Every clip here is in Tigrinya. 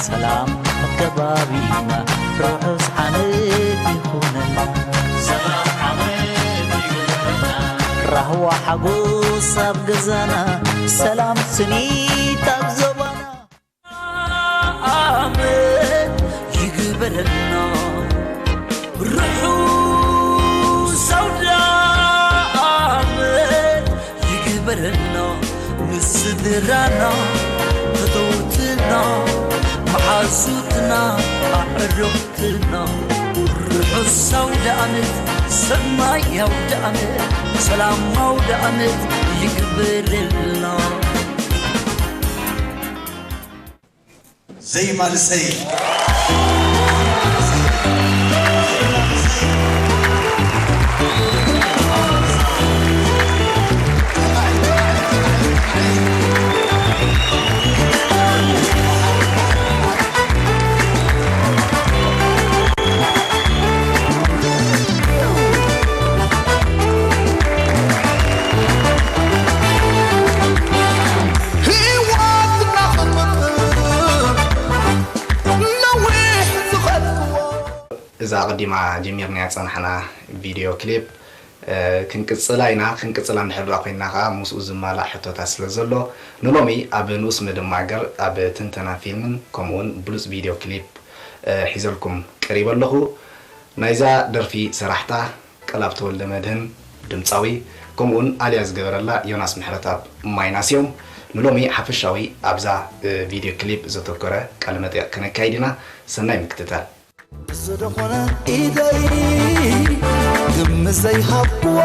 ሰላም ኣብ ከባቢና ርሑስ ዓመት ይኹነና። ሰላም ዓመት ይግበረና። ራህዋ ሓጎስ ኣብ ገዛና፣ ሰላም ስኒት ኣብ ዞባና። ዓመት ይግበረና። ርሑስ ኣውደ ዓመት ይግበረና። ምስ ስድራና፣ ፈተውትና፣ መሓዙትና፣ ኣዕሩኽትና። ርሑስ ኣውደ ዓመት፣ ሰናይ ኣውደ ዓመት፣ ሰላም ኣውደ ዓመት ይግበረልና። ዘይማልሰይ። ህይወትና ክንጥር ነዊሕ ዝኸድክዎ። እዛ ኣቐዲማ ጀሚርናያ ዝጸናሕና ቪድዮ ክሊፕ፣ እ፣ ክንቅጽላ ኢና። ክንቅጽላ እንድሕር ደኣ ኮይንና ከኣ ምስኡ ዝማላእ ሕቶታት ስለ ዘሎ፣ ንሎሚ ኣብ ንኡስ መደማገር ኣብ ትንተና ፊልምን ከምኡውን ብሉጽ ቪድዮ ክሊፕ፣ እ፣ ሒዘልኩም ቀሪበ ኣለኹ። ናይዛ ደርፊ ሰራሕታ ቀላብ ተወልደ መድህን፣ ድምጻዊ፣ ከምኡውን ኣልያ ዝገበረላ ዮናስ ምሕረተኣብ ማይናስ እዮም። ንሎሚ ሓፈሻዊ ኣብዛ፣ እ፣ ቪድዮ ክሊፕ ዘተኮረ ቃለ መጠይቕ ከነካይድ ኢና። ሰናይ ምክትታል። ብዝደኾነ ኢደይ ግምት ዘይሃብክዎ፣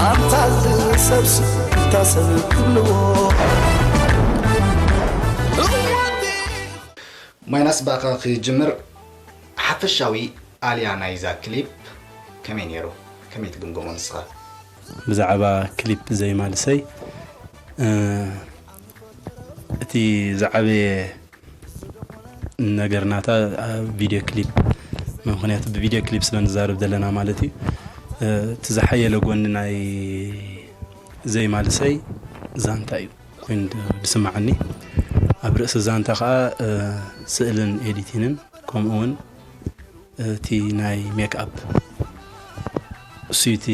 ኣንታ እዚ ሰብስ፣ ኣንታ ሰብ ክብልዎ። ማይናስ፣ ብኣኻ ክጅምር፣ ሓፈሻዊ ኣልያ ናይዛ ክሊፕ ከመይ ነይሩ? ከመይ ትግምግሞ ንስኻ? ብዛዕባ ክሊፕ ዘይማልሰይ፣ እ፣ እቲ ዝዓበየ ነገር ናታ ኣብ ቪድዮ ክሊፕ፣ ምኽንያቱ ብቪድዮ ክሊፕ ስለ ንዛረብ ዘለና ማለት እዩ። እ፣ እቲ ዝሓየለ ጎኒ ናይ ዘይማልሰይ ዛንታ እዩ ኮይኑ ዝስምዓኒ። ኣብ ርእሲ ዛንታ ኸኣ፣ እ፣ ስእልን ኤዲቲንን ከምኡ እውን እቲ ናይ ሜክኣፕ እሱ እቲ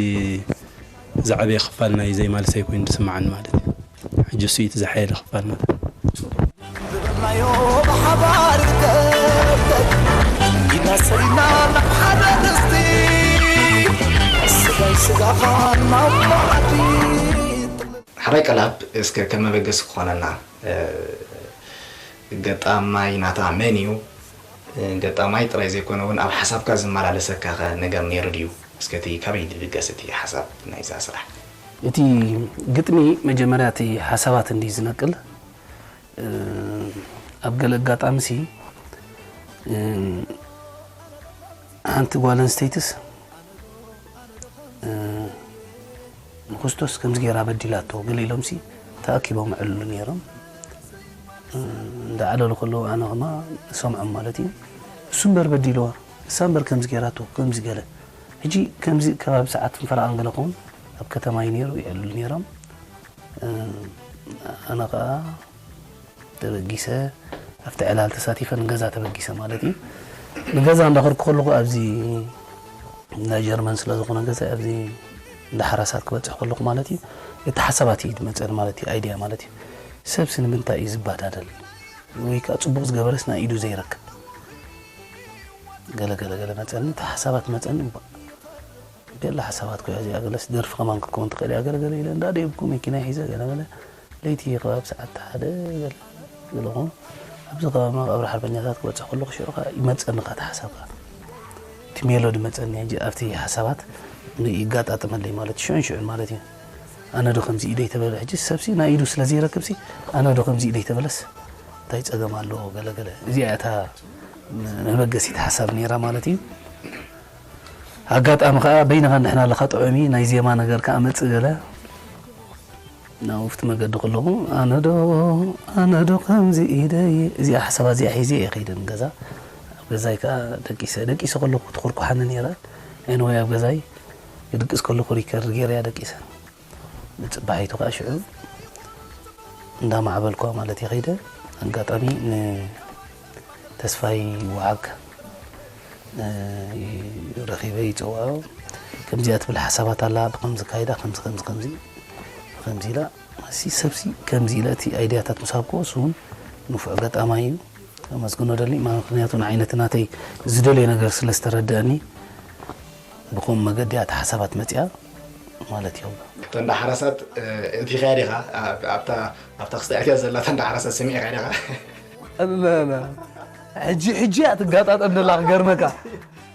ዝዓበየ ክፋል ናይ ዘይማልሰይ ኮይኑ ዝስምዓኒ ማለት እዩ። ሕጂ እሱ እቲ ዝሓየለ ክፋል ማለት እዩ። ግበርናዮ ብሓባር ይርከብ ኢድና ሰሪና ናብ ሓደ ድስቲ ስጋይ ስጋኻ ናብ መኣዲ። ሓራይ ቀላብ እስከ ከም መበገሲ ክኾነና፣ እ፣ ገጣማይ ናታ መን እዩ? ገጣማይ ጥራይ ዘይኮነ እውን ኣብ ሓሳብካ ዝመላለሰካ ከ ነገር ነይሩ ድዩ? እስከ እቲ ካበይ ድብገስ እቲ ሓሳብ ናይዛ ስራሕ? እቲ ግጥሚ መጀመርያ እቲ ሓሳባት እንዲ ዝነቅል፣ እ፣ ኣብ ገለ ኣጋጣሚ ሲ፣ እ፣ ሓንቲ ጓል ኣንስተይትስ፣ እ፣ ንክርስቶስ ከምዚ ገይራ በዲላቶ ገለ ኢሎምሲ ተኣኪቦም ዕልሉ ነይሮም። እ፣ እንዳዓለሉ ከለዉ ኣነ ኸማ እሰምዖም ማለት እዩ። እሱ እምበር በዲልዋ፣ እሳ እምበር ከምዚ ገይራቶ፣ ከምዚ ገለ። ሕጂ ከምዚ ከባቢ ሰዓትን ፈረቓን ገለ ኸውን ኣብ ከተማ እዩ ነይሩ፣ ይዕልሉ ነይሮም። እ፣ ኣነ ኸኣ ተበጊሰ፣ ኣብቲ ዕላል ተሳቲፈ ንገዛ ተበጊሰ ማለት እዩ። ንገዛ እንዳኸድኩ ከለኹ ኣብዚ ናይ ጀርመን ስለ ዝኾነ ገዛ ኣብዚ እንዳ ሓራሳት ክበጽሕ ከለኹ ማለት እዩ፣ እቲ ሓሳባት እዩ ዝመጸኒ ማለት እዩ፣ ኣይድያ ማለት እዩ። ሰብሲ ንምንታይ እዩ ዝባዳደል? ወይ ከኣ ጽቡቕ ዝገበረስ ናይ ኢዱ ዘይረክብ? ገለ ገለ ገለ መጸኒ፣ እቲ ሓሳባት መጸኒ እምበኣር። ገለ ሓሳባት ኮይያ እዚኣ ገለስ ደርፊ ከማን ክትከውን ትኽእል እያ። ገለ ገለ ኢለ እንዳ ደየብኩ መኪና ሒዘ ገለ ገለ ለይቲ ከባቢ ሰዓት ሓደ ገለ ገለ ኾኑ ኣብዚ ከባቢ መቓብር ሓርበኛታት ክበጽሕ ከለኹ ሽዑ ኸኣ ይመጸኒ ኸኣ እቲ ሓሳብ ኸኣ። እቲ ሜሎዲ መጸኒ ሕጂ ኣብቲ ሓሳባት ይጋጣጠመለይ ማለት ሽዑን ሽዑን ማለት እዩ። ኣነ ዶ ከምዚ ኢደይ ተበለ ሕጂ ሰብሲ ናይ ኢዱ ስለ ዘይረክብሲ ኣነ ዶ ከምዚ ኢደይ ተበለስ እንታይ ጸገም ኣለዎ ገለ ገለ። እዚኣ እያ እታ መበገሲት ሓሳብ ነይራ ማለት እዩ። ኣጋጣሚ ኸኣ በይንኻ ንሕና ኣለኻ ጥዑም እዩ፣ ናይ ዜማ ነገር ከኣ መጽእ ገለ። ናብ ውፍቲ መገዲ ከለኹ፣ ኣነ ዶ፣ ኣነ ዶ ከምዚ ኢደይ፣ እዚኣ ሓሳባት እዚኣ ሒዘ እየ ከይደ ንገዛ። ኣብ ገዛይ ከኣ ደቂሰ፣ ደቂሰ ከለኹ ትኹርኳሓኒ ነይራ። ኤንወይ ኣብ ገዛይ ክድቅስ ከለኹ ሪከርድ ገይረያ ደቂሰ። ንጽባሒቱ ከኣ ሽዑ እንዳማዕበልኳ ማለት እየ ከይደ። ኣጋጣሚ ንተስፋይ ወዓግ ረኺበ ይፅውዖ። ከምዚኣ ትብል ሓሳባት ኣላ፣ ብከምዚ ካይዳ ከምዚ ከምዚ ከምዚ ከምዚ ኢላ፣ እዚ ሰብሲ ከምዚ ኢለ እቲ ኣይድያታት ምስ ሃብክዎ፣ እሱ እውን ንፉዕ ገጣማይ እዩ። ኣመስግኖ ደሊ፣ ምክንያቱ ንዓይነቲ ናተይ ዝደልዮ ነገር ስለ ዝተረድአኒ ብከምኡ መገዲ እታ ሓሳባት መፂኣ ማለት እዩ። ተንዳ ሓራሳት እቲኻ ዲኻ ኣብታ ክስታያትያ ዘላ ተንዳ ሓራሳት ሰሚዕኻ ዲኻ? ሕጂ ሕጂ እያ ትጋጣጠም ደላ ክገርመካ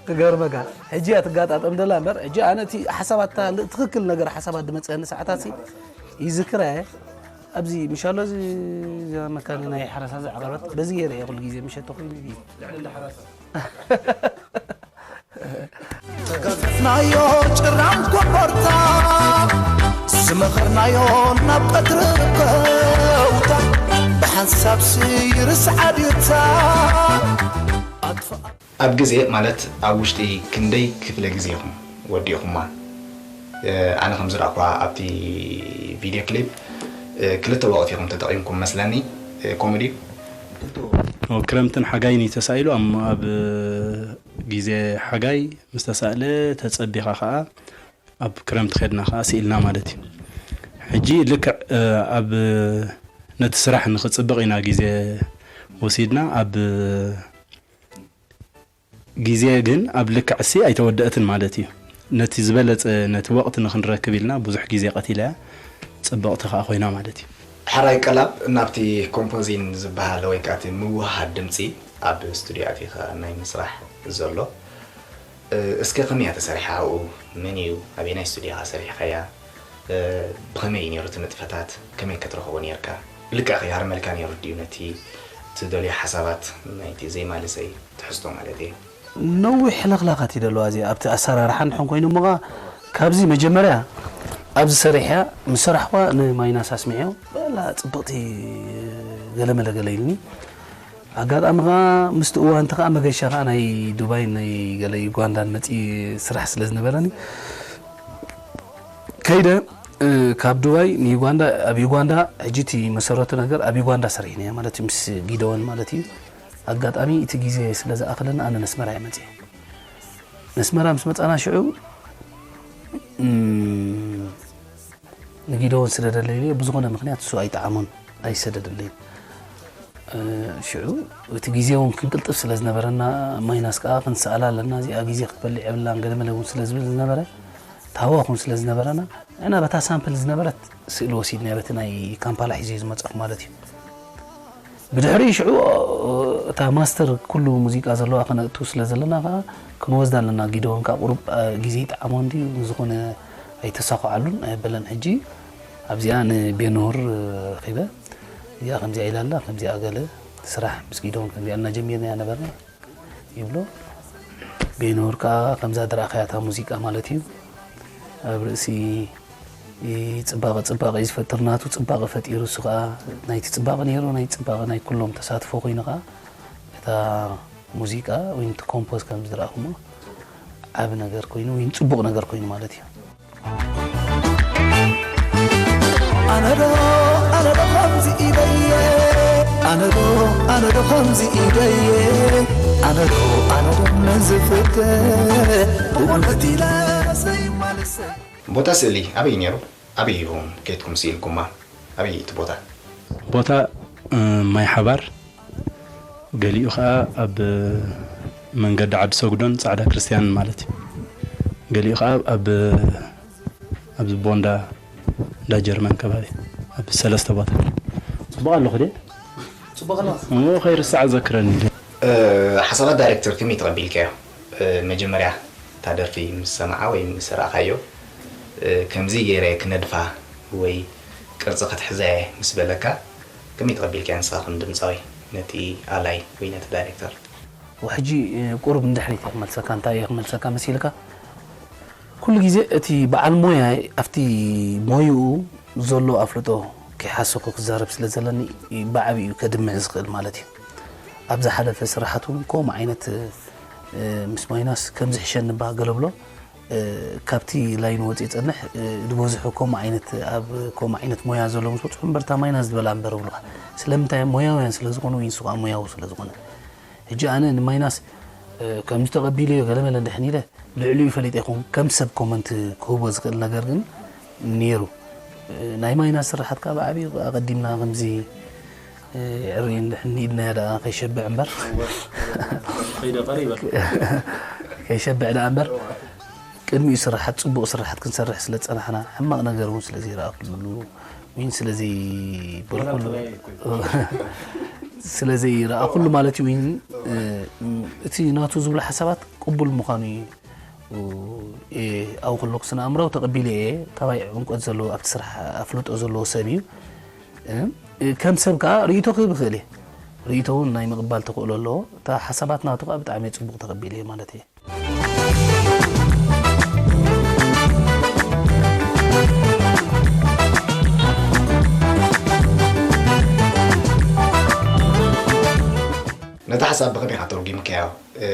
ክገርመካ ሕጂ እያ ትጋጣጠም ደላ እምበር ሕጂ ኣነ እቲ ሓሳባት ትክክል ነገር ሓሳባት ድመፅአኒ ሰዓታት ይዝክረ ኣብዚ ምሻሎ እዚ መካኒ ናይ ሓረሳ ዝዓቀበት በዚ ገይረ እየ ኩሉ ግዜ ምሸተ ኮይኑ እዩ ተጋገፍናዮ ጭራም ኮቦርታ ዝመኸርናዮ ናብ ቀትሪ ከውታ ብሓንሳብ ስይርስ ዓድታ ኣብ ግዜ ማለት ኣብ ውሽጢ ክንደይ ክፍለ ግዜ ኢኹም ወዲእኹማ? ኣነ ከም ዝረእኳ ኣብቲ ቪድዮ ክሊፕ ክልተ ወቕቲ ኢኹም ተጠቒምኩም መስለኒ። ኮሜዲ ክረምትን ሓጋይን እዩ ተሳኢሉ ኣብ ግዜ ሓጋይ ምስ ተሳእለ ተጸቢኻ ከኣ ኣብ ክረምቲ ከድና ከኣ ስኢልና ማለት እዩ። ሕጂ ልክዕ ኣብ ነቲ ስራሕ ንኽጽብቕ ኢና ግዜ ወሲድና ኣብ ግዜ ግን ኣብ ልክዕሲ ኣይተወደአትን ማለት እዩ። ነቲ ዝበለጸ ነቲ ወቕቲ ንኽንረክብ ኢልና ብዙሕ ግዜ ቀቲላ እያ። ጽብቕቲ ከኣ ኮይና ማለት እዩ። ሕራይ ቀላብ ናብቲ ኮምፖዚን ዝበሃል ወይ ከኣ እቲ ምውህሃድ ድምጺ ኣብ ስቱድዮ ኣቲኻ ናይ ምስራሕ ዘሎ እስከ ከመይ እያ ተሰሪሓ ኣብኡ መን እዩ ኣበየናይ ስቱድዮ ኢኻ ሰሪሕካያ ብኸመይ እዩ ነይሩ እቲ ንጥፈታት ከመይ ከ ትረኽቦ ነይርካ ብልክዕ ከይሃርመልካ ነይሩ ድዩ ነቲ ትደልዮ ሓሳባት ናይቲ ዜማ ልሰይ ትሕዝቶ ማለት እየ ነዊሕ ሕልኽላኻት እዩ ደለዋ እዚኣ ኣብቲ ኣሰራርሓ እንድሕን ኮይኑ እሞ ኸዓ ካብዚ መጀመርያ ኣብዚ ሰሪሐያ ምስ ሰራሕኹዋ ንማይናስ ኣስሚዐዮ በላ ፅብቕቲ ገለመለ ገለ ኢሉኒ ኣጋጣሚ ኸዓ ምስቲ እዋንቲ ኸዓ መገሻ ኸዓ ናይ ዱባይ ናይ ገለ ዩጋንዳን መፂ ስራሕ ስለ ዝነበረኒ ከይደ ካብ ዱባይ ንዩጋንዳ ኣብ ዩጋንዳ ሕጂ እቲ መሰረቱ ነገር ኣብ ዩጋንዳ ሰሪሕናዮ ማለት እዩ ምስ ጊደወን ማለት እዩ ኣጋጣሚ እቲ ግዜ ስለ ዝኣኸለና ኣነ ነስመራ እየ መፅየ ነስመራ ምስ መፃና ሽዑ ንጊደዎን ስደደለይ ኢለዮ ብዝኾነ ምኽንያት እሱ ኣይጠዓሞን ኣይሰደደለይን ሽዑ እቲ ግዜ እውን ክንቅልጥፍ ስለ ዝነበረና ማይናስ ከዓ ክንሰኣላ ኣለና እዚኣ ግዜ ክትበልዕ የብላን ገለመለ እውን ስለ ዝብል ዝነበረ ታህዋ እውን ስለ ዝነበረና ንዕና በታ ሳምፕል ዝነበረት ስእሊ ወሲድና በቲ ናይ ካምፓላ ሒዘ ዝመፀኹ ማለት እዩ ብድሕሪኡ ሽዑ እታ ማስተር ኩሉ ሙዚቃ ዘለዋ ከነእቱ ስለ ዘለና ከዓ ክንወስዳ ኣለና ጊደዎን ከዓ ቁሩብ ግዜ ይጠዓሞ እንድዩ ንዝኾነ ኣይተሳኹዓሉን ኣየበለን ሕጂ ኣብዚኣ ንቤንሁር ረኺበ እዚኣ ከምዚኣ ኢላ ኣላ ከምዚኣ ገለ ስራሕ ምስ ጊደዎን ከምዚኣ እናጀሚርና እያ ነበርና ይብሎ ቤንሁር ከዓ ከምዛ ድረኣኻያ እታ ሙዚቃ ማለት እዩ ኣብ ርእሲ ፅባቐ ፅባቐ እዩ ዝፈጥር ናቱ ፅባቐ ፈጢሩ እሱ ከዓ ናይቲ ፅባቐ ነይሩ ናይ ፅባቐ ናይ ኩሎም ተሳትፎ ኮይኑ ከዓ እታ ሙዚቃ ወይ እቲ ኮምፖዝ ከም ዝረኣኹሞ ዓቢ ነገር ኮይኑ ወይ ፅቡቕ ነገር ኮይኑ ማለት እዩ ኣነዶ ኣነዶ ከምዚ ኢደየ ኣነዶ ኣነዶ ከምዚ ኢደየ ኣነዶ ኣነዶ ነዚ ፍቅር ብእውነት ኢለ ዘይማልሰ ቦታ ስእሊ ኣበይ ነይሩ? ኣበይ ኢኹም ከይድኩም ስኢልኩማ? ኣበይ እዩ እቲ ቦታ? ቦታ ማይ ሓባር፣ ገሊኡ ኸዓ ኣብ መንገዲ ዓዲ ሰጉዶን ፃዕዳ ክርስትያንን ማለት እዩ። ገሊኡ ኸዓ ኣብ ኣብዚ ቦንዳ እንዳ ጀርመን ከባቢ ኣብ ሰለስተ ቦታ ፅቡቕ ኣለኹ ድየ? ፅቡቕ ኣለኹ። እሞ ከይርስዓ ዘክረኒ። ሓሳባት ዳይሬክተር ከመይ ተቐቢልካዮ? መጀመርያ እታ ደርፊ ምስ ሰማዓ ወይ ምስ ረኣኻዮ ከምዚ ገይረ ክነድፋ ወይ ቅርጺ ክትሕዛ እየ ምስ በለካ ከመይ ተቐቢልካዮ ንስኻ ከም ድምጻዊ ነቲ ኣላይ ወይ ነቲ ዳይሬክተር? ሕጂ ቁሩብ ንድሕሪት እየ ክመልሰካ እንታይ እየ ክመልሰካ መሲልካ ኩሉ ግዜ እቲ በዓል ሞያ ኣብቲ ሞይኡ ዘሎ ኣፍልጦ ከይሓሰኹ ክዛረብ ስለ ዘለኒ ብዓብዩ ከድምዕ ዝኽእል ማለት እዩ ኣብ ዝሓለፈ ስራሓት እውን ከምኡ ዓይነት ምስ ማይናስ ከምዚ ሕሸኒ እባ ገለ ብሎ እ፣ ካብቲ ላይን ወፂኡ ይፀንሕ፣ እ፣ ዝበዝሑ ከምኡ ዓይነት፣ ኣብ ከምኡ ዓይነት ሞያ ዘሎ ምስ በፅሑ እምበር እታ ማይናስ ዝበላ እምበር ይብሉኻ። ስለምንታይ? ሞያውያን ስለ ዝኾኑ፣ ዊንሱ ከዓ ሞያዊ ስለ ዝኾነ። ሕጂ ኣነ ንማይናስ፣ እ፣ ከምዚ ተቐቢለዮ ገለመለ እንድሕን ኢለ ልዕሊኡ ፈሊጠ ይኸውን። ከም ሰብ ኮመንት ክህቦ ዝኽእል ነገር ግን ነይሩ። እ፣ ናይ ማይናስ ስራሓት ከዓ ብዓብዩ ኣቐዲምና ከምዚ፣ እ፣ ዕሪ እንድሕን ኢድናዮ ደኣ ከይሸብዕ እምበር። ከይደ ቀሪበ። ከይሸብዕ ደኣ እምበር። ቅድሚኡ ስራሓት፣ ጽቡቕ ስራሓት ክንሰርሕ ስለ ዝጸናሕና፣ ሕማቕ ነገር እውን ስለ ዘይረኣኹሉ፣ ዊን ስለ ዘይበልኩሉ፣ ስለ ዘይረኣኹሉ ማለት እዩ። ዊን፣ እ፣ እቲ ናቱ ዝብሎ ሓሳባት ቅቡል ምዃኑ እዩ፣ እ፣ ኣብ ከለኹ ስነ ኣእምራዊ ተቐቢለ እየ። ካባይ ዕምቆት ዘለዎ፣ ኣብቲ ስራሕ ኣፍልጦ ዘለዎ ሰብ እዩ። እ፣ ከም ሰብ ከኣ ርእይቶ ክህብ ይኽእል እየ። ርእይቶ እውን ናይ ምቕባል ተኽእሎ ኣለዎ። እታ ሓሳባት ናቱ ከኣ ብጣዕሚ ጽቡቕ ተቐቢለ እየ ማለት እየ። ነታ ሓሳብ ብኸመይ ኢኻ ተርጒምካዮ? እ፣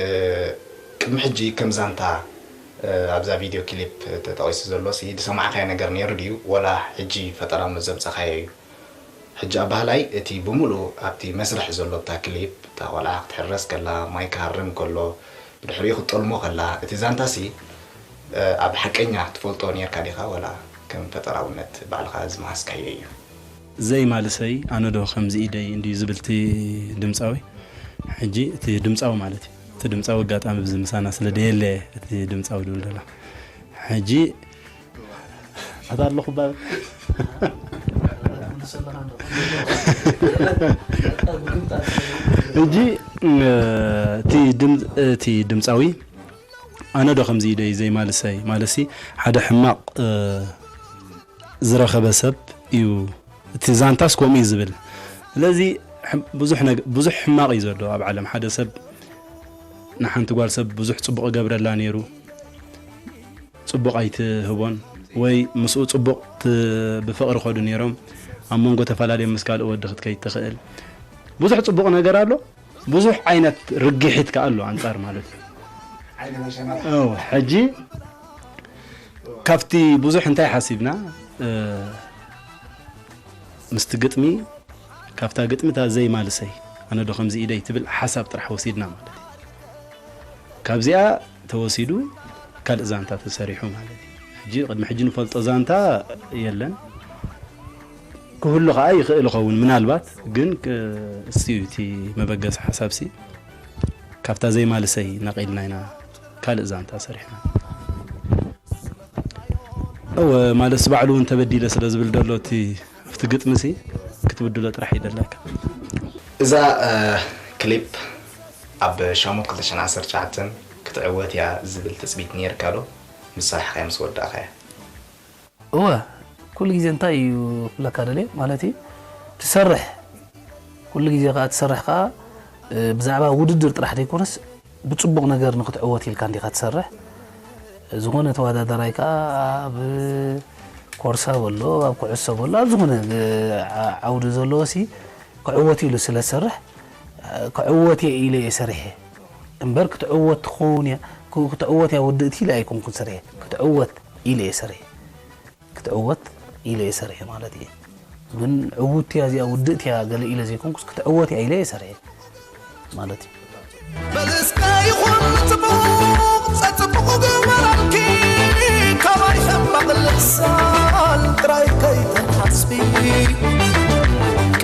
ቅድሚ ሕጂ ከም ዛንታ፣ እ፣ ኣብዛ ቪድዮ ክሊፕ ተጠቒሱ ዘሎሲ ዝሰማዕካዮ ነገር ነይሩ ድዩ? ወላ ሕጂ ፈጠራውነት ዘምጸኻዮ እዩ? ሕጂ ኣባህላይ እቲ ብምሉኡ ኣብቲ መስርሕ ዘሎ እታ ክሊፕ፣ እታ ቆልዓ ክትሕረስ ከላ፣ ማይ ክሃርም ከሎ፣ ብድሕሪኡ ክትጠልሞ ከላ፣ እቲ ዛንታሲ፣ እ፣ ኣብ ሓቀኛ ትፈልጦ ኔርካ ዲኻ ወላ ከም ፈጠራውነት ባዕልኻ ዝመሃዝካዮ እዩ? ዘይማልሰይ ኣነ ዶ ከምዚ ኢደይ እንድዩ ዝብል እቲ ድምጻዊ። ሕጂ እቲ ድምጻዊ ማለት እዩ። እቲ ድምጻዊ ኣጋጣሚ ብዚ ምሳና ስለ ደየለ እቲ ድምጻዊ ድብል ደላ። ሕጂ ኣታ ኣለኹ ባ-፣ ሕጂ፣ እ፣ እቲ ድም-፣ እቲ ድምጻዊ ኣነ ዶ ከምዚ ኢደይ ዘይማልሰይ ማለትሲ ሓደ ሕማቕ፣ እ፣ ዝረኸበ ሰብ እዩ። እቲ ዛንታስ ከምኡ እዩ ዝብል። ስለዚ ሕም-፣ ብዙሕ ነግ-፣ ብዙሕ ሕማቕ እዩ ዘሎ ኣብ ዓለም። ሓደ ሰብ ንሓንቲ ጓል ሰብ ብዙሕ ጽቡቕ ይገብረላ ነይሩ፣ ጽቡቕ ኣይትህቦን ወይ ምስኡ ጽቡቕ ት-፣ ብፍቕሪ ከዱ ነይሮም። ኣብ መንጎ ተፈላለዮም ምስ ካልእ ወዲ ክትከይድ ትኽእል። ብዙሕ ጽቡቕ ነገር ኣሎ፣ ብዙሕ ዓይነት ርግሒት ከኣ ኣሎ ኣንጻር ማለት እዩ። እው፣ ሕጂ ካብቲ ብዙሕ እንታይ ሓሲብና፣ እ፣ ምስቲ ግጥሚ፣ ካብታ ግጥሚ እታ ዘይማልሰይ፣ ኣነ ዶ ከምዚ ኢደይ ትብል ሓሳብ ጥራሕ ወሲድና ማለት እዩ። ካብዚኣ ተወሲዱ ካልእ ዛንታ ተሰሪሑ ማለት እዩ። ሕጂ፣ ቅድሚ ሕጂ ንፈልጦ ዛንታ የለን። ክህሉ ከኣ ይኽእል ይኸውን ምናልባት፣ ግን፣ እ፣ እሱ እዩ እቲ መበገሲ ሓሳብሲ። ካብታ ዘይማልሰይ ነቒልና ኢና ካልእ ዛንታ ሰሪሕና። እወ፣ ማለትስ ባዕሉ እውን ተበዲለ ስለ ዝብል ዘሎ እቲ ኣብቲ ግጥሚሲ ክትብድሎ ጥራሕ እዩ ደላካ። እዛ፣ እ፣ ክሊፕ ኣብ ሻሞት ክልተ ሽሕን ዓሰርተ ትሽዓተን ክትዕወት እያ ዝብል ትጽቢት ነይርካ ዶ? ምስ ሰራሕካያ፣ ምስ ወዳእካያ? እወ፣ ኩሉ ግዜ እንታይ እዩ ክብለካ ደልየ፣ ማለት እዩ፣ ትሰርሕ፣ ኩሉ ግዜ ከኣ ትሰርሕ ከኣ፣ እ፣ ብዛዕባ ውድድር ጥራሕ ዘይኮነስ፣ ብጽቡቕ ነገር ንክትዕወት ኢልካ እንዲኻ ትሰርሕ። ዝኾነ ተወዳዳራይ ከኣ ኣብ ኮርሳ በሎ፣ ኣብ ኩዕሶ በሎ፣ ኣብ ዝኾነ፣ እ፣ ዓ-፣ ዓውዲ ዘለዎሲ ክዕወት ኢሉ ስለ ዝሰርሕ፣ እ፣ ክዕወት እየ ኢለ እየ ሰሪሐ። እምበር ክትዕወት ትኸውን እያ፣ ክ-፣ ክትዕወት እያ ውድእቲ ኢለ ኣይኮንኩን ሰሪሐ። ክትዕወት ኢለ እየ ሰሪሐ። ክትዕወት ኢለ እየ ሰሪሐ ማለት እየ። ግን ዕውቲ እያ እዚኣ፣ ውድእቲ እያ ገለ ኢለ ዘይኮንኩስ፣ ክትዕወት እያ ኢለ እየ ሰሪሐ ማለት እዩ። በል እስከ ይኹን ጽቡቕ፣ ጸጽቡቕ ግበረልኪ፣ ካባይ ሕማቕ ልሳን ጥራይ ከይትሓስቢ።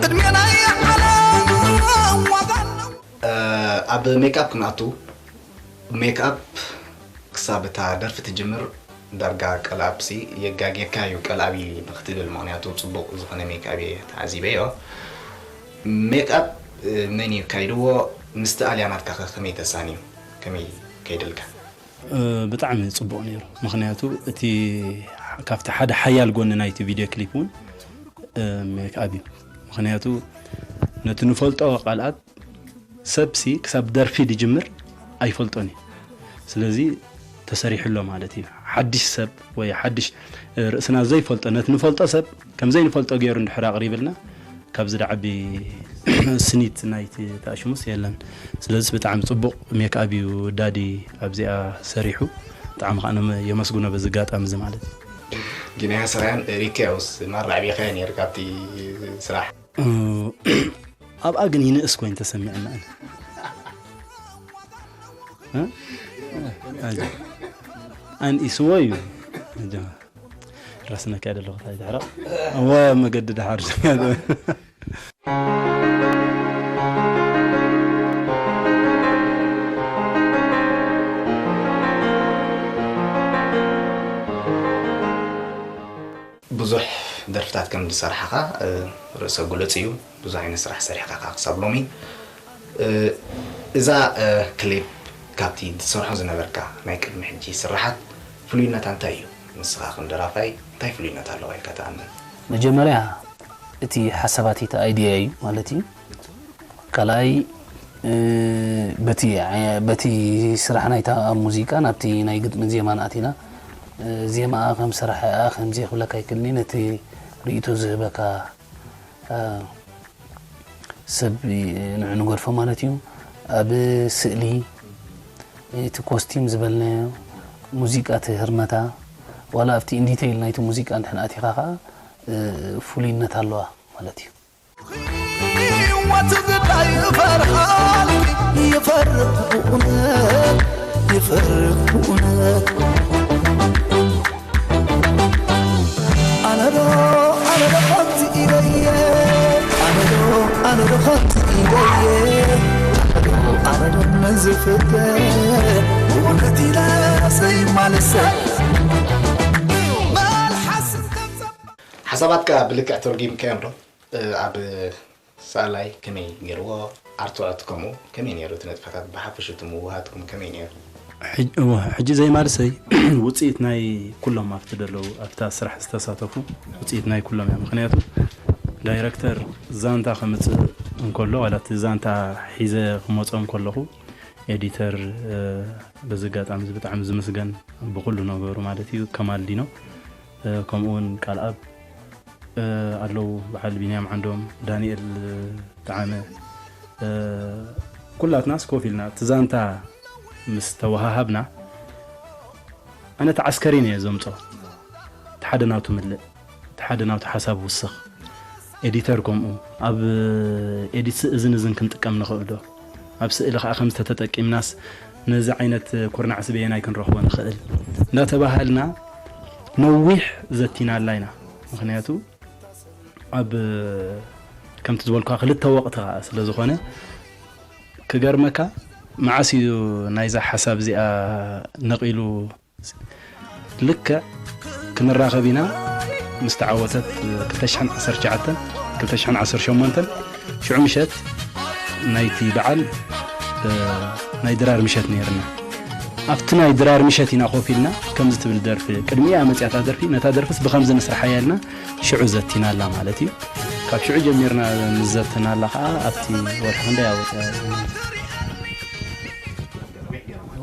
ቅድሜ ናይ ዓለም ዋጋ ኣለዎ። እ፣ ኣብ ሜክኣፕ ክንኣቱ፣ ሜክኣፕ ክሳብ እታ ደርፊ ትጅምር ዳርጋ ቀልኣፕሲ የጋግየካ እዩ፣ ቀልኣብ እዩ ንክትብል፣ ምኽንያቱ ጽቡቕ ዝኾነ ሜክኣብ እየ ተዓዚበዮ። ሜክኣብ፣ እ፣ መን እዩ ኣካይድዎ? ምስቲ ኣልያ ናትካ ከ ከመይ ተሳንዩ? ከመይ ከይድልካ? እ፣ ብጣዕሚ ጽቡቕ ነይሩ። ምኽንያቱ እቲ ካብቲ ሓደ ሓያል ጎኒ ናይቲ ቪድዮ ክሊፕ እውን፣ እ፣ ሜክኣብ እዩ። ምኽንያቱ ነቲ ንፈልጦ ቃልኣት ሰብሲ ክሳብ ደርፊ ድጅምር ኣይፈልጦን እዩ። ስለዚ ተሰሪሑ ኣሎ ማለት እዩ። ሓድሽ ሰብ ወይ ሓድሽ፣ እ፣ ርእስና ዘይፈልጦ፣ ነቲ ንፈልጦ ሰብ ከም ዘይንፈልጦ ገይሩ እንድሕር ኣቕሪብልና፣ ካብዚ ደዓቢ ስኒት ናይቲ ተኣሽሙስ የለን። ስለዚ ብጣዕሚ ጽቡቕ ሜክኣብ እዩ ዳዲ ኣብዚኣ ሰሪሑ። ብጣዕሚ ከዓ ነመ-፣ የመስግኖ በዚ ኣጋጣሚ እዚ ማለት እዩ። ጊናያ ስራያን ሪከውስ ማራ ዕቤኻዮ ነይሩ ካብቲ ስራሕ። እ፣ ኣብኣ ግን ይንእስ ኮይኑ ተሰሚዕና ኣነ። እ? ኣንኢስዎ እዩ። ኣጆ። ራስነካ ያደለኹ ታይ ትሕረቕ። እወ መገዲ ደሓር። ብዙሕ ደርፍታት ከም ዝሰራሕኻ ርእሰ ግሉጽ እዩ። ብዙሕ ዓይነት ስራሕ ሰሪሕካ ከዓ ክሳብ ሎሚ። እዛ ክሊፕ ካብቲ ትሰርሖ ዝነበርካ ናይ ቅድሚ ሕጂ ስራሓት ፍሉይነታ እንታይ እዩ? ንስኻ ከም ደራፋይ እንታይ ፍሉይነት ኣለዋ ኢልካ ትኣምን? መጀመርያ እቲ ሓሳባት እቲ ኣይድያ እዩ ማለት እዩ። ካልኣይ በቲ በቲ ስራሕ ናይታ ኣብ ሙዚቃ ናብቲ ናይ ግጥምን ዜማን ኣቲና ዜማኣ ከም ሰራሒኣ ከምዚ ክብለካ ኣይክእልኒ ነቲ ርእይቶ ዝህበካ ሰብ ንዑ ንገድፎ ማለት እዩ። ኣብ ስእሊ እቲ ኮስቲም ዝበልናዮ ሙዚቃ እቲ ህርመታ ዋላ ኣብቲ ኢንዲቴይል ናይቲ ሙዚቃ እንድሕና ኣቲኻ ከዓ ፍሉይነት ኣለዋ ማለት እዩ። ህይወት ግዳይ ይፈርሃል ይፈርቅ ብእውነት ይፈርቅ ብእውነት ኣነዶ ኣነዶ ከምዚ ኢለየ ኣነዶ ኣነዶ ከምዚ ኢለየ ኣነዶ ኣነዶ ነዝፍተ ብእውነት ኢለ ዘይማልሰ መልሓስ ሓሳባትካ ብልክዕ ተርጒምካዮም ዶ? ኣብ ሰኣላይ ከመይ ነይርዎ? ኣርትዖት ከምኡ ከመይ ነይሩ? እቲ ንጥፈታት ብሓፈሽኡ እቲ ምውህሃድኩም ከመይ ነይሩ? ሕጂ እወ፣ ሕጂ ዘይማልሰይ ውፅኢት ናይ ኩሎም ኣብቲ ዘለዉ ኣብታ ስራሕ ዝተሳተፉ ውፅኢት ናይ ኩሎም እያ። ምክንያቱ ዳይረክተር ዛንታ ከምፅእ እንከሎ ዋላ እቲ ዛንታ ሒዘ ክመፆ እንከለኹ ኤዲተር በዚ ኣጋጣሚ እዚ ብጣዕሚ ዝምስገን ብኩሉ ነገሩ ማለት እዩ ከማል ዲኖ ከምኡ እውን ቃልኣብ ኣለዉ በዓል ቢንያም ዓንዶም፣ ዳንኤል ጠዓመ፣ ኩላትናስ ኮፍ ኢልና እቲ ዛንታ ምስ ተወሃሃብና፣ ኣነ እቲ ዓስከሪን እየ ዘምጾ፣ እቲ ሓደ ናቱ ምልእ፣ እቲ ሓደ ናቱ ሓሳብ ውስኽ፣ ኤዲተር ከምኡ፣ ኣብ ኤዲት እዝን እዝን ክንጥቀም ንኽእል ዶ? ኣብ ስእሊ ከዓ ከምዚ ተተጠቂምናስ ነዚ ዓይነት ኩርናዕሲ በየናይ ክንረኽቦ ንኽእል እንዳተባሃልና ነዊሕ ዘቲናላ ኢና። ምኽንያቱ ኣብ ከምቲ ዝበልኩኻ ክልተ ወቕቲ ከዓ ስለ ዝኾነ ክገርመካ መዓስ እዩ ናይዛ ሓሳብ እዚኣ ነቒሉ ልክዕ ክንራኸብ ኢና ምስ ተዓወተት ክልተ ሽሕን ዓሰርተ ትሽዓተን ክልተ ሽሕን ዓሰርተ ሸሞንተን ሽዑ ምሸት ናይቲ በዓል ናይ ድራር ምሸት ነይርና ኣብቲ ናይ ድራር ምሸት ኢና ኮፍ ኢልና ከምዚ ትብል ደርፊ ቅድሚኣ መፅያታ ደርፊ ነታ ደርፍስ ብከምዚ ንስርሓያ ኢልና ሽዑ ዘቲናላ ማለት እዩ ካብ ሽዑ ጀሚርና ንዘትናላ ከዓ ኣብቲ ወርሒ ክንደይ ኣወፅያ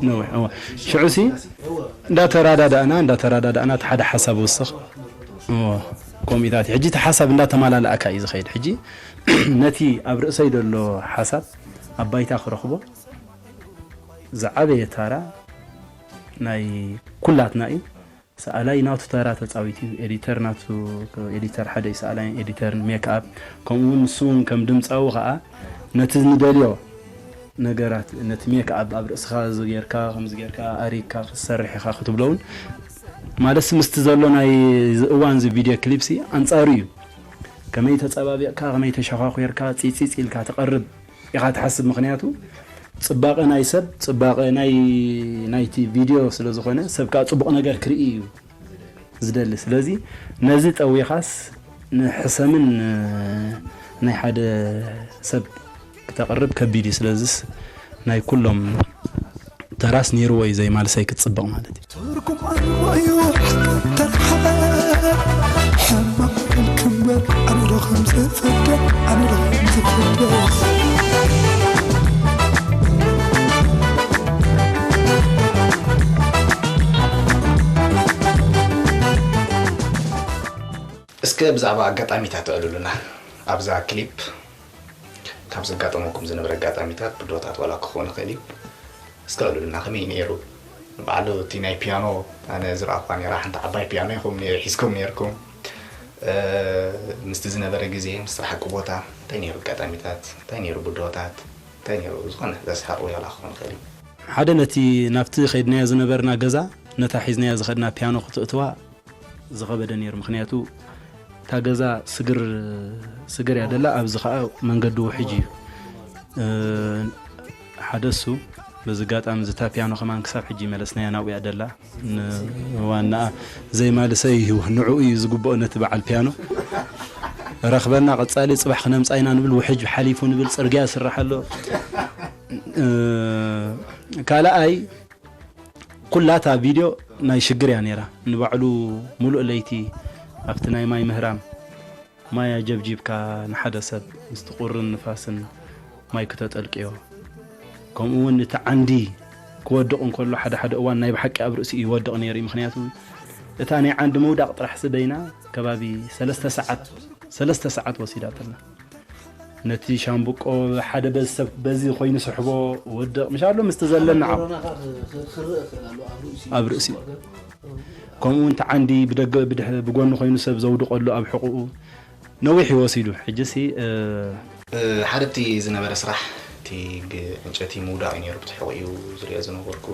ነዊሕ እወ ሽዑ ሲ እንዳተራዳዳእና እንዳተራዳዳእና እቲ ሓደ ሓሳብ ወስኽ እወ ኮሚታት ሕጂ እቲ ሓሳብ እንዳተማላለኣካ እዩ ዝኸይድ ሕጂ ነቲ ኣብ ርእሰይ ዘሎ ሓሳብ ኣብ ባይታ ክረኽቦ ዝዓበየ ታራ ናይ ኩላትና እዩ ሰኣላይ ናቱ ተራ ተፃዊት እዩ ኤዲተር ናቱ ኤዲተር ሓደ እዩ ሰኣላይ ኤዲተርን ሜክኣፕ ከምኡ እውን ንሱ እውን ከም ድምፃዊ ከዓ ነቲ ንደልዮ ነገራት ነቲ ሜክኣፕ ኣብ ርእስኻ ዝጌርካ ከምዚ ጌርካ ኣሪግካ ክትሰርሕ ኢኻ ክትብሎ እውን ማለት ምስቲ ዘሎ ናይ እዋን እዚ ቪድዮ ክሊፕሲ ኣንፃሩ እዩ ከመይ ተፀባቢቕካ ከመይ ተሸኻኹርካ ፂፂፅ ኢልካ ትቐርብ ኢኻ ትሓስብ ምኽንያቱ ፅባቐ ናይ ሰብ ፅባቐ ናይ ናይቲ ቪድዮ ስለ ዝኾነ ሰብ ከዓ ፅቡቕ ነገር ክርኢ እዩ ዝደሊ ስለዚ ነዚ ጠዊኻስ ንሕሰምን ናይ ሓደ ሰብ ክተቕርብ ከቢድ እዩ ስለዚስ ናይ ኩሎም ተራስ ነይርዎ እዩ ዘይማልሰይ ክትፅብቕ ማለት እዩ ትርጉም ኣለዎ እዩ ተርሓበ ሕማቕ ክንበር ኣነ ዶ ከም ዝፍርደ ኣነ ዶ ከም ዝፍርደ እስከ ብዛዕባ ኣጋጣሚታት ኣዕልሉና ኣብዛ ክሊፕ ካብ ዘጋጠመኩም ዝነበረ ኣጋጣሚታት ብድሆታት ዋላ ክኾን ይኽእል እዩ እስከ ኣዕልሉና ከመይ ነይሩ ባዕሉ እቲ ናይ ፒያኖ ኣነ ዝረኣኹዋ ነይራ ሓንቲ ዓባይ ፒያኖ ኢኹም ነይ- ሒዝኩም ነይርኩም። እ፣ ምስቲ ዝነበረ ግዜ፣ ምስቲ ሓቂ ቦታ፣ እንታይ ነይሩ ኣጋጣሚታት፣ እንታይ ነይሩ ብድሆታት፣ እንታይ ነይሩ ዝኾነ ዘስሕቕ ወይ ዋላ ክኸውን ይኽእል እዩ። ሓደ ነቲ ናብቲ ከይድናዮ ዝነበርና ገዛ፣ ነታ ሒዝናያ ዝኸድና ፒያኖ ክትእትዋ ዝኸበደ ነይሩ። ምኽንያቱ እታ ገዛ ስግር፣ ስግር እያ ደላ፣ ኣብዚ ኸኣ መንገዲ ውሕጅ እዩ። እ፣ ሓደ እሱ፣ በዚ ኣጋጣሚ እዚ እታ ፒያኖ ከማን ክሳብ ሕጂ ይመለስናያ ናብኡ እያ ደላ። ንዋናኣ ዘይማልሰ እዩ፣ ንዕኡ እዩ ዝግብኦ ነቲ በዓል ፒያኖ። ረኽበና ቀጻሊ ጽባሕ ክነምጻ ኢና ንብል፣ ውሕጅ ሓሊፉ ንብል፣ ጽርግያ ይስራሕ ኣሎ። እ፣ ካልኣይ ኩላታ ቪድዮ ናይ ሽግር እያ ነይራ። ንባዕሉ ሙሉእ ለይቲ ኣብቲ ናይ ማይ ምህራም፣ ማይ ኣጀብጂብካ ንሓደ ሰብ ምስቲ ቁርን ንፋስን ማይ ክተጠልቅዮ፣ ከምኡ እውን እቲ ዓንዲ ክወድቕ እንከሎ ሓደ ሓደ እዋን ናይ ብሓቂ ኣብ ርእሲኡ ይወድቕ ነይሩ እዩ። ምኽንያቱ እታ ናይ ዓንዲ ምውዳቕ ጥራሕ ስበይና ከባቢ ሰለስተ ሰዓት፣ ሰለስተ ሰዓት ወሲዳትልና። ነቲ ሻምብቆ ሓደ በዚ ሰብ በዚ ኮይኑ ስሕቦ ወድቕ ምሽ ኣሎ ምስቲ ዘለና ዓው ኣብ ርእሲኡ። ከምኡ እውን እቲ ዓንዲ ብደገ ብድሕ- ብጎኒ ኮይኑ ሰብ ዘውድቐሉ ኣብ ሕቑኡ ነዊሕ እዩ ወሲዱ። ሕጂ ሲ እ፣ እ፣ ሓደ እቲ ዝነበረ ስራሕ እቲ ብዕንጨቲ ምውዳቕ እዩ ነይሩ። ብቲ ሕቑኡ ዝሪኦ ዝነበርኩ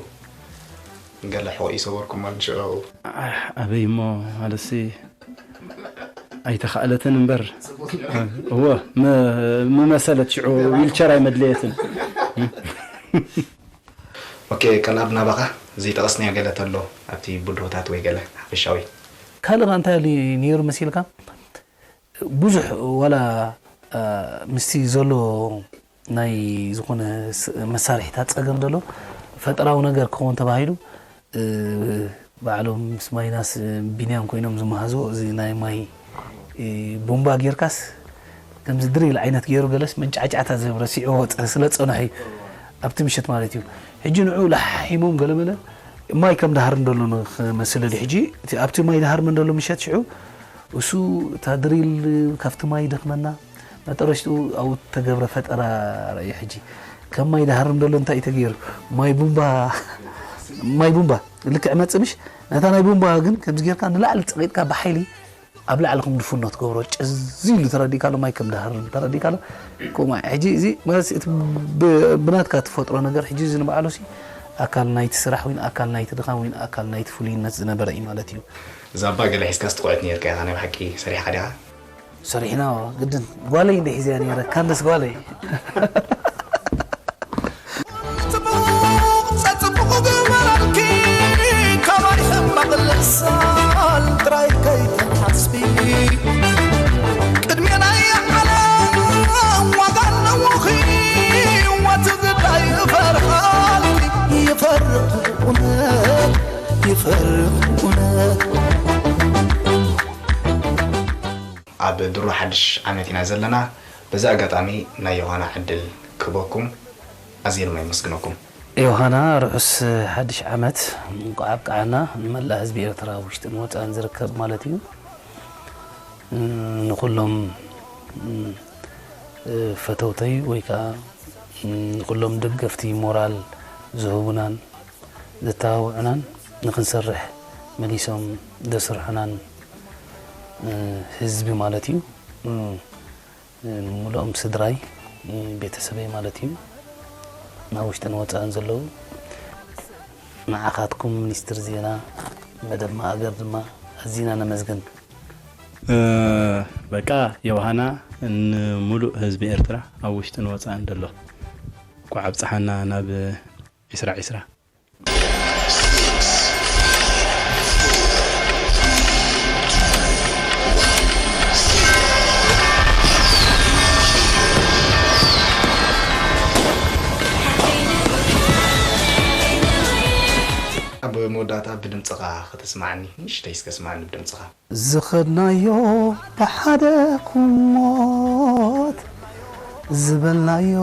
ገለ ሕቑኡ ሰበርኩ ማለት ሽዑ። ኣሕ፣ ኣበይ እሞ ማለት ሲ ኣይተኻእለትን እምበር። እወ፣ ም- ምመሰለት ሽዑ ዊልቸር ኣይመድለየትን። ኦኬ፣ ቀላብ ናባኻ ዘይጠቐስናዮ ገለ ተሎ ኣብቲ ብድሆታት ወይ ገለ ሓፈሻዊ? ካልእ ኸ እንታይ ኣሎ ነይሩ መሲልካ? ብዙሕ ዋላ፣ እ፣ ምስቲ ዘሎ ናይ ዝኾነ ስ- መሳርሒታት ጸገም ዘሎ ፈጠራዊ ነገር ክኸውን ተባሂሉ፣ እ፣ ባዕሎም ምስ ማይናስ፣ እ፣ ቢንያም ኮይኖም ዝመሃዝዎ እዚ ናይ ማይ፣ እ፣ ቡምባ ጌርካስ ከምዚ ድሪል ዓይነት ገይሩ ገለስ መንጫዕጫዕታ ዝህብ ረሲዕዎ ጸ- ስለ ጸንሑ እዩ ኣብቲ ምሸት ማለት እዩ። ሕጂ ንዑ ላሒሞም ገለመለ ማይ ከም ዳሃር እንደሎ ንኽመስል ድዩ ሕጂ እቲ ኣብቲ ማይ ዳሃር መን ደሎ ምሸት ሽዑ እሱ እታ ድሪል ካብቲ ማይ ደኽመና መጠረሽትኡ ኣብኡ ተገብረ ፈጠራ ረእዩ። ሕጂ ከም ማይ ዳሃር እንደሎ እንታይ እዩ ተገይሩ? ማይ ቡምባ፣ ማይ ቡምባ ልክዕ መጽእ ምሽ? ነታ ናይ ቡምባ ግን ከምዚ ጌርካ ንላዕሊ ጸቒጥካ ብሓይሊ ኣብ ላዕሊ ከም ድፉኖ ትገብሮ። ጭዝ ኢሉ ተረዲእካ ኣሎ፣ ማይ ከም ዳሃር ተረዲእካ ኣሎ። ከምኡ ሕጂ እዚ ማለት እቲ ብ- ብናትካ ትፈጥሮ ነገር ሕጂ እዚ ንባዕሉ ሲ ኣካል ናይቲ ስራሕ ወይ ኣካል ናይቲ ድኻም ወይ ኣካል ናይቲ ፍሉይነት ዝነበረ እዩ ማለት እዩ። ዛባ ገለ ሒዝካ ስትቆዕት ነይርካ ኢኻ፣ ናይ ብሓቂ ሰሪሕኻ ዲኻ? ሰሪሕና ግድን ጓለይ እንደ ሒዝያ ነይረ ካንደስ ጓለይ። ጽቡቕ ጸጽቡቕ ግበረልኪ፣ ካባይ ሕማቕ ልሳን ጥራይ ከይትሓስቢ። ቅድሜ ናይ ዓለም ዋጋ ኣለዎ ህይወት ግዳይ ይፈርቓልኪ፣ ይፈርቕ እውነት፣ ይፈርቕ እውነት። ኣብ ድሮ ሓድሽ ዓመት ኢና ዘለና። በዚ ኣጋጣሚ ናይ ዮሃና ዕድል ክህበኩም ኣዝየ ድማ የመስግነኩም። ዮሃና፣ ርሑስ ሓድሽ ዓመት እንቋዕ ኣብቅዓና። ንመላእ ህዝቢ ኤርትራ ውሽጥን ወጻእን ዝርከብ ማለት እዩ። ንኹሎም ፈተውተይ ወይ ከዓ ንኹሎም ደገፍቲ ሞራል ዝህቡናን ዘተባብዑናን ንኽንሰርሕ መሊሶም ዘስርሑናን ህዝቢ ማለት እዩ። ንምሉኦም ስድራይ፣ ቤተሰበይ ማለት እዩ፣ ናብ ውሽጥን ወፃእን ዘለዉ። ንዓኻትኩም ሚኒስትር ዜና መደብ ማእገር ድማ ኣዚና ነመስግን። በቃ ዮሃና፣ ንሙሉእ ህዝቢ ኤርትራ ኣብ ውሽጥን ወፃእን ዘሎ እንኳዕ ኣብፀሓና ናብ ዒስራ ዒስራ። ኣብ መወዳእታ ብድምፅኻ ከተስምዓኒ፣ ንእሽተይ እስከ ስምዓኒ ብድምፅኻ። ዝኸድናዮ ብሓደ ክሞት፣ ዝበልናዮ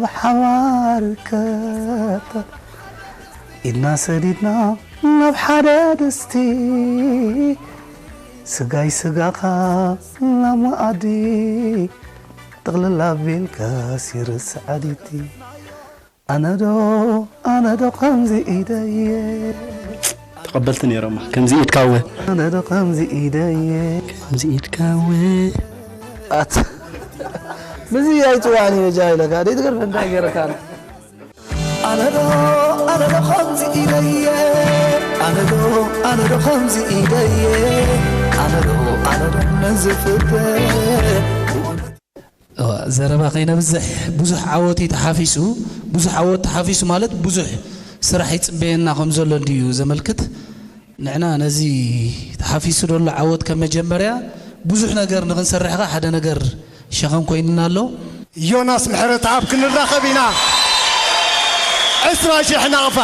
ብሓባር ከተ፣ ኢድና ሰዲድና ናብ ሓደ ድስቲ፣ ስጋይ ስጋኻ ናብ መኣዲ፣ ጥቕልል ኣቢልካስ ይርስዕ ዓዲቲ። ኣነዶ ኣነዶ ከምዚ ኢደየ ተቐበልቲ ነይሮማ። ከምዚ ኢድካ እወ፣ ኣነዶ ከምዚ ኢደየ ከምዚ ኢድካ እወ ኣት ምዚ ኣይፅዋዕን እዩ ጃ ኢለካ ደይ ትገርፈ እንታይ ገይረካ ኣነዶ ኣነዶ ከምዚ ኢደየ ኣነዶ ኣነዶ ከምዚ ኢደየ ኣነዶ ኣነዶ ነዚ ፍቅር ዘረባ ከይነብዝሕ ብዙሕ ዓወት እዩ ተሓፊሱ። ብዙሕ ዓወት ተሓፊሱ ማለት ብዙሕ ስራሕ ይፅበየና ከም ዘሎ እንድዩ ዘመልክት። ንዕና ነዚ ተሓፊሱ ዘሎ ዓወት ከም መጀመርያ ብዙሕ ነገር ንክንሰርሕ ከ ሓደ ነገር ሸኸም ኮይንና ኣሎ። ዮናስ ምሕረተኣብ ክንራኸብ ኢና። ዕስራ ሽሕ ናቕፋ።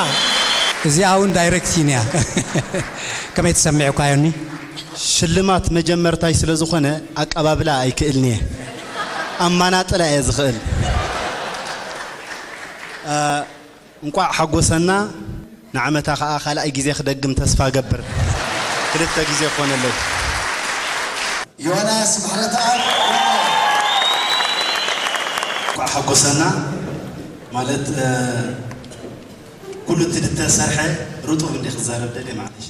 እዚኣ እውን ዳይሬክት እዩ ኒያ ከመይ ተሰሚዑካ ዮኒ? ሽልማት መጀመርታይ ስለ ዝኾነ ኣቀባብላ ኣይክእልን እየ። ኣማናጥላ እየ ዝኽእል። እንቋዕ ሓጎሰና። ንዓመታ ኸዓ ካልኣይ ግዜ ክደግም ተስፋ እገብር። ክልተ ግዜ ክኾነለይ። ዮናስ ምሕረተኣብ እንቋዕ ሓጎሰና ማለት ኩሉ እቲ ዝተሰርሐ ርጡብ እንዲ ክዛረብ ደልየ ማዕለሽ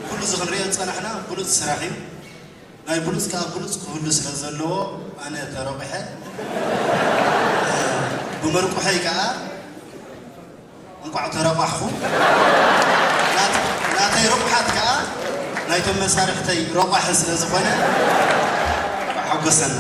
ኩሉ እዚ ክንሪኦ ዝፀናሕና ብሉፅ ስራሕ እዩ ናይ ብሉፅ ከዓ ብሉፅ ክህሉ ስለ ዘለዎ ኣነ ተረቑሐ ብመርቁሐይ ከዓ እንቋዕ ተረቋሕኹ ናተይ ርቑሓት ከዓ ናይቶም መሳርሕተይ ረቋሒ ስለ ዝኾነ ሓጎሰና